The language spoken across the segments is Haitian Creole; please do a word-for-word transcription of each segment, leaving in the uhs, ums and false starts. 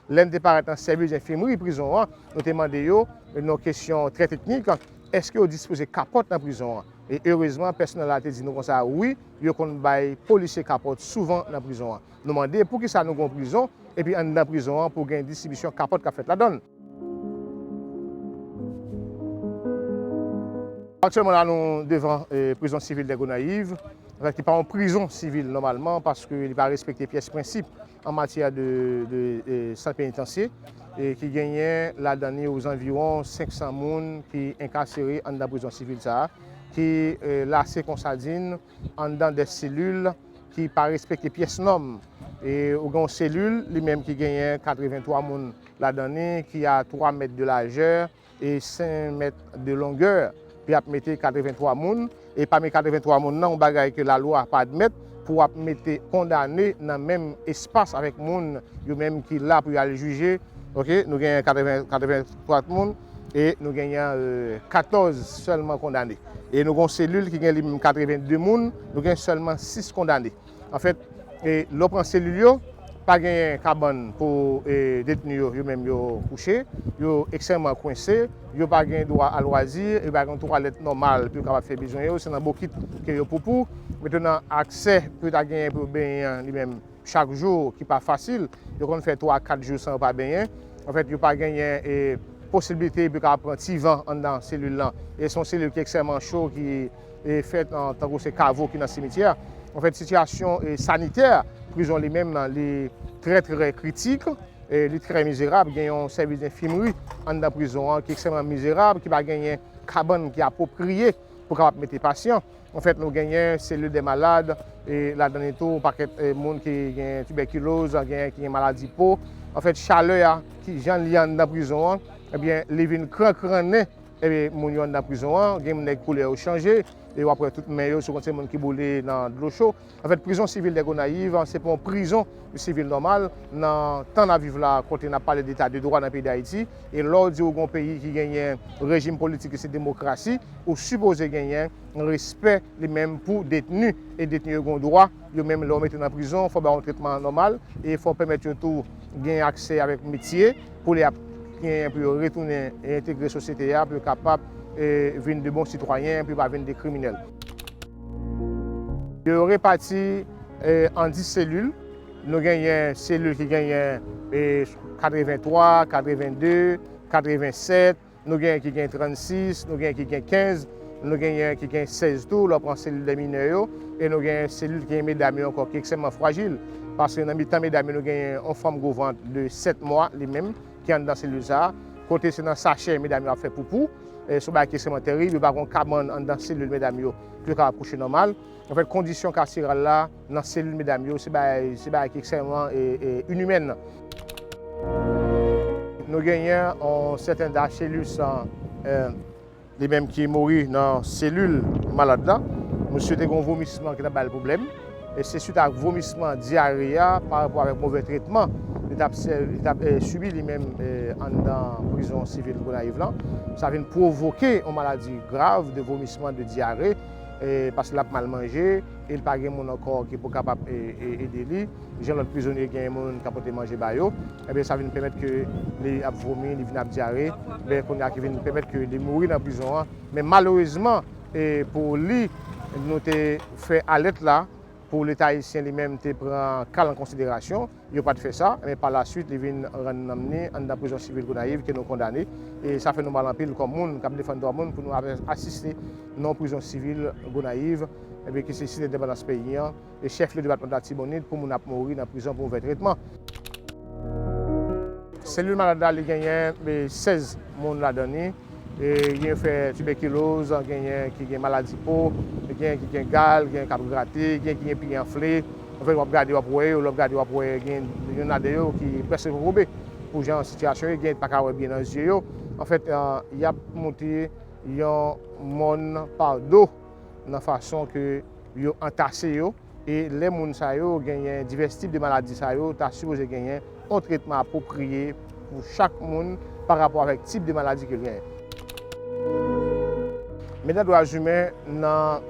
Lè n te parèt nan sèvis enfimri prizon an, nou te mande yo, nan yon kesyon trè teknik, èske yo dispoze kapòt nan prizon an? E erezman, pèsonèl la te di nou konsa, wi, yo konn bay polisye kapòt souvan nan prizon an. Nou mande poukisa nou gen yon prizon, epi anndan prizon an pou gen distribisyon kapòt k ap fèt ladan l. Aktyèlman la, nou devan, eh, prizon sivil de Gonayiv, anfèt, ki pa yon prizon sivil nòmalman, paske li pa respekte pyès prensip an matyè de, de, eh, sant penitansye, e ki genyen ladan li ozanviwon senk san moun ki enkasere anndan prizon sivil sa a, ki, eh, lase konsa di n anndan de selil ki pa respekte pyès nòm. E ou gen yon selil, li menm ki genyen katrevenntwa moun ladan li, ki a twa mèt de lajè, e senk mèt de longè, pou y ap mete katrevenntwa moun. E pami katrevenntwa moun nan, yon bagay ke lalwa pa admèt, pou w ap mete kondane nan menm espas avèk moun yo menm ki la pou y al jije. Oke, nou genyen katreven, katrevenntwa moun, e nou genyen, euh, katòz sèlman kondane. E nou gen yon selil ki gen li menm katrevennde moun, nou gen sèlman sis kondane. Anfèt, e, lè w pran selil yo, pa genyen kabann pou, e, detni yo, yo menm yo kouche, yo ekstrèmman kwense, yo pa gen dwa a lwazi, yo pa gen twalèt nòmal pou yo kapab fè bizwen yo, se nan bokit ke yo poupou. Mentnan, aksè pou yo ta genyen pou yo benyen an, li menm, chak jou, ki pa fasil, yo konn fè twa, kat jou san yo pa benyen. Anfèt, yo pa genyen, e, posiblite pou yo kapab pran ti van anndan selil lan. E se yon selil ki ekstrèmman cho, ki, e, fèt an, tankou se kavo ki nan simityè. Anfèt, sitiyasyon, e, sanitè prizon li menm nan, li trè, trè kritik, e li trè mizerab. Gen yon sèvis enfimri anndan prizon an ki ekstrèmman mizerab, ki pa genyen kabann ki apwopriye pou kapab mete pasyan. Anfèt, nou genyen selil de malad, e ladan li tou, yon pakèt, e, moun ki gen tibèkiloz, genyen ki gen maladi po. Anfèt, chalè a, ki jan l ye anndan prizon an, ebyen, li vin krankrannen, e, moun yo anndan prizon an. Gen nèg koulè yo chanje, e w ap wè tout men yo, se konn se moun ki boule nan dlo cho. Anfèt, prizon sivil de Gonayiv, se pa yon prizon sivil nòmal. Nan tan n ap viv la, kote n ap pale de eta de dwa nan peyi Dayiti, e lè w di w gen yon peyi ki genyen rejim politik ki se demokrasi, ou sipoze genyen respè li menm pou detni, e detni yo gen dwa, yo menm lè w mete nan prizon, fò w ba yo yon tretman nòmal, e fò w pèmèt yo tou gen aksè avèk metye, pou lè y ap genyen pou yo retounen e entegre sosyete a, pou yo kapab, e, vin de bon sitwayen, pou yo pa vin de kriminèl. Yo repati, e, an dis selil. Nou genyen selil ki genyen, e, katreventwa, katrevende, katrevensèt, nou genyen ki gen trannsis, nou genyen ki gen kenz, nou genyen ki gen sèz tou, lè w pran selil de minè yo, e nou genyen selil ki gen medam yo ankò, ki ekstrèmman frajil, paske nan mitan medam yo, nou genyen yon fanm gwo vant de sèt mwa, li menm, ki anndan selil sa a, kote se nan sachè medam yo ap fè poupou, e se yon bagay ki ekstrèmman terib, yo pa gen yon kabann anndan selil medam yo, pou yo kapab kouche nòmal. Anfèt, kondisyon karseral la nan selil medam yo, se bagay, se bagay ki ekstrèmman, e, e, inimèn. Nou genyen yon sèten Dachelus, e, li menm ki mouri nan selil malad la. Misye te gen yon vomisman ki t ap ba l pwoblèm. E se swit ak vomisman, dyare a, pa rapò avèk move tretman li t ap, li t ap, e, sibi li menm, e, anndan prizon sivil Gonayiv lan. Sa vin pwovoke yon maladi grav de vomisman, de dyare, e, paske l ap mal manje, e l pa gen moun ankò ki pou kapab, e, e, ede li. Jan lòt prizonye gen moun k ap pote manje ba yo, ebyen, sa vin pèmèt ke li ap vomi, li vin ap dyare, ebyen, kounye a ki vin pèmèt ke li mouri nan prizon an. Men malerezman, e, pou li, nou te fè alèt la, pou Leta ayisyen li menm te pran ka l an konsiderasyon, yo pa t fè sa, men pa laswit, li vin rann nanm ni anndan prizon sivil Gonayiv ke nou kondane. E sa fè nou mal anpil kòm moun k ap defann dwa moun pou nou ap asiste nan yon prizon sivil Gonayiv, ebyen, ki se Site Endepandans peyi an, e chèf lye depatman Latibonit, pou moun ap mouri nan prizon pou move tretman. Selil malad la, li genyen, e, sèz moun ladan li. E, gen fè tibèkiloz, genyen ki gen maladi po, genyen ki gen gal, genyen k ap grate, genyen ki gen pye anfle. Anfèt, w ap gade, w ap wè yo, lè w ap gade, w ap wè gen youn ladan yo ki prèske kokobe. Pou jan sitiyasyon yo, genyen pa ka wè byen nan zye yo. Anfèt, e, y ap moute yon mòn pa do nan fason ke yo antase yo. E lè moun sa yo genyen divès tip de maladi sa yo, ta sipoze genyen yon tretman apwopriye pou chak moun pa rapò avèk tip de maladi ke l genyen. Medam dwa imen nan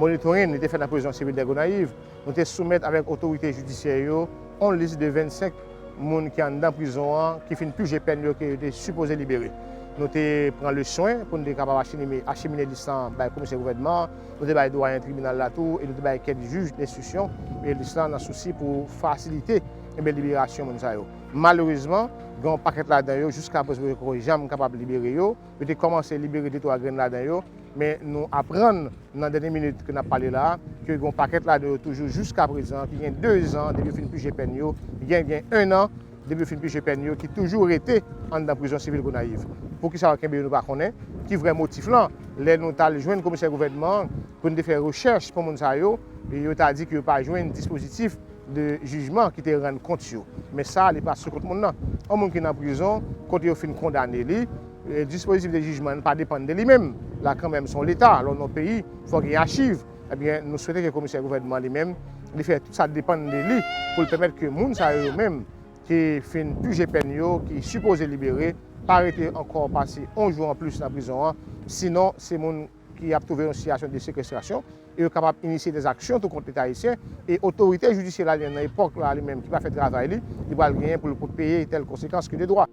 monitoring li te fè nan prizon sivil de Gonayiv, nou te soumèt avèk otorite jidisyè yo yon lis de vennsenk moun ki anndan prizon an, ki fin pije pèn yo, ke yo te sipoze libere. Nou te pran le swen pou nou te kapab achemine, achemine lis lan bay komisè gouvènman an. Nou te bay dwayen tribinal la tou, e nou te bay kèk jij denstriksyon, e lis lan nan sousi pou fasilite, enben, liberasyon moun sa yo. Malerezman, gen yon pakèt ladan yo, jiska prezan, yo poko janm kapab libere yo. Yo te kòmanse libere de twa grenn ladan yo, men nou aprann nan dènye minit ke n ap pale la a, ke gen yon pakèt ladan yo toujou jiska prezan, ki gen de zan depi yo fin pije pèn yo, gen, gen en an depi yo fin pije pèn yo, ki toujou rete anndan prizon sivil Gonayiv. Poukisa yo kenbe yo, nou pa konnen. Ki vrè motif lan? Lè nou t al jwenn komisè gouvènman an pou nou te fè rechèch pou moun sa yo, e yo ta di ke yo pa jwenn dispozitif de jijman ki te rann kont yo. Men sa, li pa sou kont moun nan. Yon moun ki nan prizon, kote yo fin kondane li, e, dispozitif de jijman an pa depann de li menm. La kanmenm, se yon Leta, lè w nan yon peyi, fò gen achiv. Ebyen, nou swete ke komisè gouvènman li menm, li fè tout sa depann de li pou l pèmèt ke moun sa yo, yo menm, ki fin pije pèn yo, ki sipoze libere, pa rete ankò pase yon jou anplis nan prizon an. Sinon, se moun ki ap twouve yon sitiyasyon de sekwestrasyon, e yo kapab inisye dèzaksyon tou kont Leta ayisyen, e otorite jidisyè la, li, nan epòk la, li menm, ki pa fè travay li, li pral genyen pou l peye tèl konsekans ke de dwa.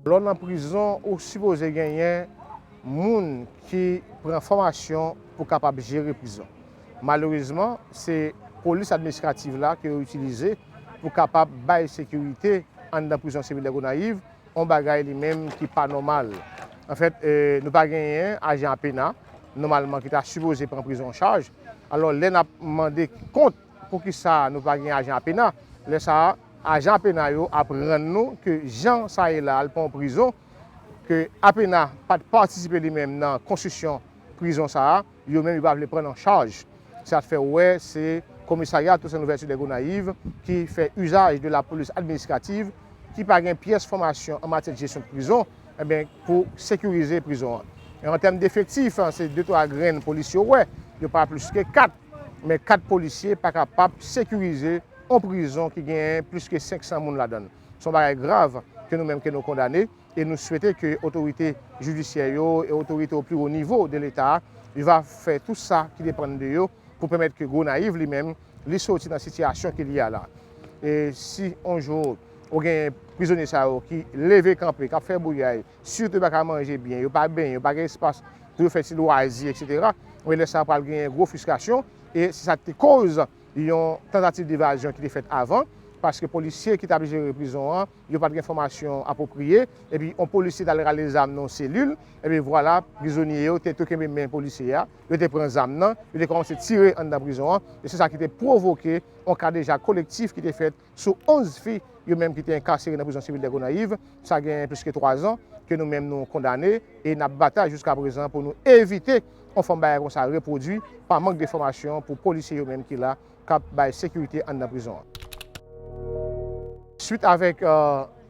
Lè w nan prizon, ou sipoze genyen moun ki pran fòmasyon pou kapab jere prizon. Malerezman, se polis administrativ la ke yo itilize pou kapab bay sekirite anndan prizon sivil de Gonayiv, yon bagay li menm ki pa nòmal. Anfèt, e, nou pa genyen ajan pena, nòmalman, ki ta sipoze pran prizon an chaj. Alò, lè n ap mande kont poukisa nou pa gen ajan pena, lè sa a, ajan pena yo aprann nou ke jan sa ye la, al pran yon prizon, ke apena pa t patisipe li menm nan konstriksyon prizon sa a, yo menm yo pa vle pran an chaj. Sa fè w wè se komisarya Toussaint Louverture de Gonayiv ki fè izaj de lapolis administrativ ki pa gen pyès fòmasyon an matyè de jesyon de prizon, enben, pou sekirize prizon an. E an tèm defektif, se de twa grenn polisye w wè, yo pa plis ke kat, men kat polisye pa kapab sekirize yon prizon ki genyen plis ke senk san moun ladan l. Se yon bagay grav ke nou menm ke nou kondane. E nou swete ke otorite jidisyè yo e otorite o pli wo nivo de Leta a, yo va fè tout sa ki depann de yo pou pèmèt ke Gonayiv li menm, li soti nan sitiyasyon ke li ye a la. E si yon jou ou gen prizonye sa yo ki leve kanpe, k ap fè bouyay, sitou yo pa ka manje byen, yo pa benyen, yo pa gen espas pou yo fè ti lwazi, etsetera, men lè sa a pral genyen gwo fristrasyon, e se sa k te koz yon tantativ de evazyon ki te fèt avan, paske polisye ki t ap jere prizon an, yo pa t gen fòmasyon apwopriye, epi yon polisye t al rale zam nan yon selil, epi vwala, prizonye yo te tou kenbe men polisye a, yo te pran zam nan, yo te kòmanse tire anndan prizon an, e se sa ki te pwovoke yon kadejak kolektif ki te fèt sou onz fi, yo menm ki te enkasere nan prizon sivil de Gonayiv. Sa gen plis ke twa zan ke nou menm nou kondane, e n ap batay jiska prezan pou nou evite yon fòm bagay konsa repwodui pa mank de fòmasyon pou polisye yo menm ki la, k ap bay sekirite anndan prizon an. Swit avèk, e,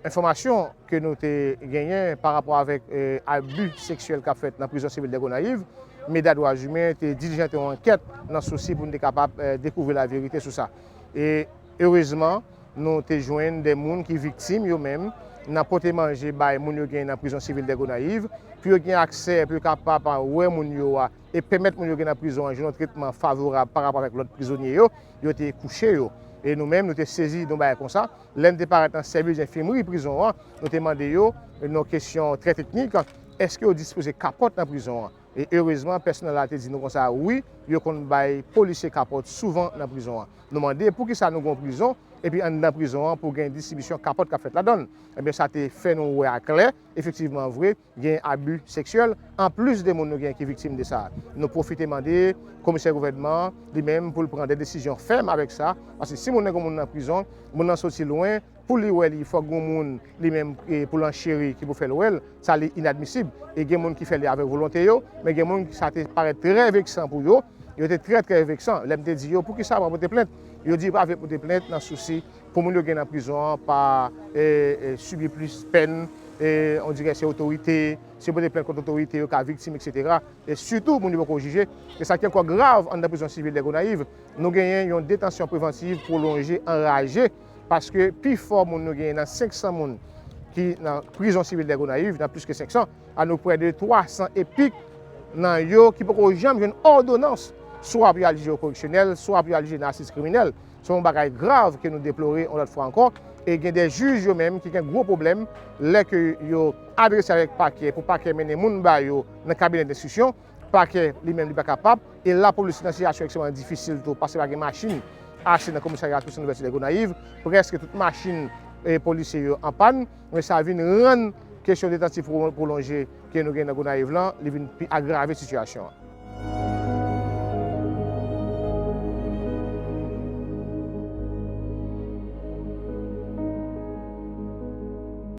enfòmasyon ke nou te genyen pa rapò avèk, e, abi seksyèl k ap fèt nan prizon sivil de Gonayiv, MEDA Dwa Imen te dilijante yon ankèt nan sousi pou nou te kapab, e, dekouvri laverite sou sa. E erezman, nou te jwenn de moun ki viktim yo menm nan pote manje bay moun yo genyen nan prizon sivil de Gonayiv, pou yo gen aksè, pou yo kapab wè moun yo a, e pèmèt moun yo gen nan prizon an jwenn yon tretman favorab pa rapò avèk lòt prizonye yo, yo te kouche yo. E nou menm, nou te sezi de yon bagay konsa. Lè n te parèt nan sèvis enfimri prizon an, nou te mande yo, nan yon kesyon trè teknik, èske yo dispoze kapòt nan prizon an? E erezman, pèsonèl la te di nou konsa, wi, yo konn bay polisye kapòt souvan nan prizon an. Nou mande poukisa nou gen yon prizon, epi anndan prizon an pou gen distribisyon kapòt k ap fèt ladan l. Ebyen, sa te fè nou wè aklè, efektivman vre, gen abi seksyèl, anplis de moun nou gen ki viktim de sa. Nou pwofite mande komisè gouvènman an, li menm, pou l pran de desizyon fèm avèk sa, paske si moun nan gen moun nan prizon, moun nan soti lwen, pou li wè li, fòk gen moun, li menm, e, pou l ancheri, ki pou fè l wè l, sa li inadmisib. E gen moun ki fè li avèk volonte yo, men gen moun sa te parèt trè veksan pou yo, yo te trè, trè veksan. Lè m te di yo, poukisa pa pote plent? Yo di yo pa vle pote plent nan sousi pou moun yo gen nan prizon an pa, e, e, sibi plis pèn, e, on dirè se otorite, si yo pote plent kont otorite, yo ka viktim, etsetera. E sitou, moun yo poko jije. E sa ki ankò grav anndan prizon sivil de Gonayiv, nou genyen yon detansyon prevantiv pwolonje anraje, paske pifò moun nou genyen nan senk san moun ki nan prizon sivil de Gonayiv, nan plis ke senk san, a nou prè de twa san e pik nan yo ki poko janm jwenn òdonans, swa pou y al jije o koreksyonèl, swa pou y al jije nan asiz kriminèl. Se yon bagay grav ke nou deplore yon lòt fwa ankò. E gen de jij yo menm ki gen gwo pwoblèm lè ke yo adrese avèk pakè pou pakè mennen moun ba yo nan kabinè denstriksyon. Pakè li menm li pa kapab. E lapolis nan sitiyasyon ekstrèmman difisil tou, paske pa gen machin achte nan komisarya Toussaint Louverture de Gonayiv. Prèske tout machin e polisye yo an pàn. Men sa vin rann kesyon detantiv pwolonje ke nou gen nan Gonayiv lan, li vin pi agrave sitiyasyon an.